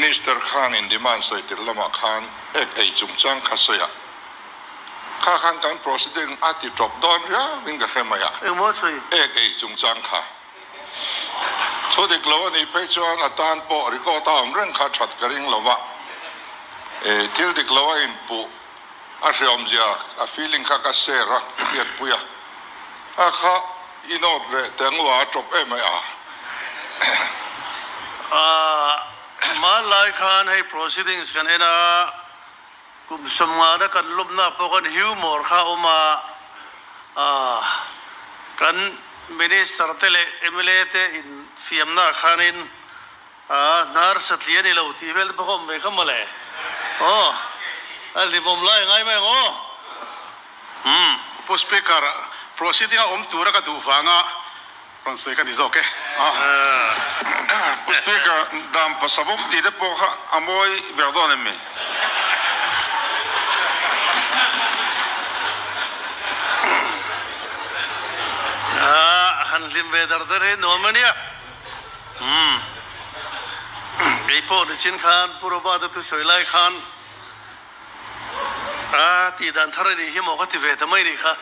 Minister khan in demand sawi tir lamah khan ek ei chungchang kha sawi a, kha khan kan proceeding a ti tawp dawn riau in ka hre mai a. Engmaw sawi? Ek ei chungchang kha. Thu dik lo a nih phei chuan a tan pawh record a awm reng kha that ka ring lo va, e thil dik lo a inpuh a hreawmzia a feeling kha ka share a, ka hriatpui a, a kha i note reh teh ngua a tawp em mai a. Hmanlai khan hei proceedings kan en a, kum sawmngana kan lawmna pawh khan humor kha a awm a, kan minister te leh mla te infiamna khanin Hnar satli a ni lo tih vel te pawh ka awm ve kha mawle. Aw, a hlimawm lai a ngai mai ang aw. Umm. Pu Speaker, proceeding a awm tura ka duh vanga rawn sawi ka ni zawk e. Pu Speaker, dan pasavawm tih te pawh kha a mawi ber dawn em mi? Han hlim ve dar dar hi nuam a nia. Umm. Kei pawh nichin khan Pu Robert-a thusawi lai khan a tih dan thar a nih hi maw ka ti ve ta mai nih kha.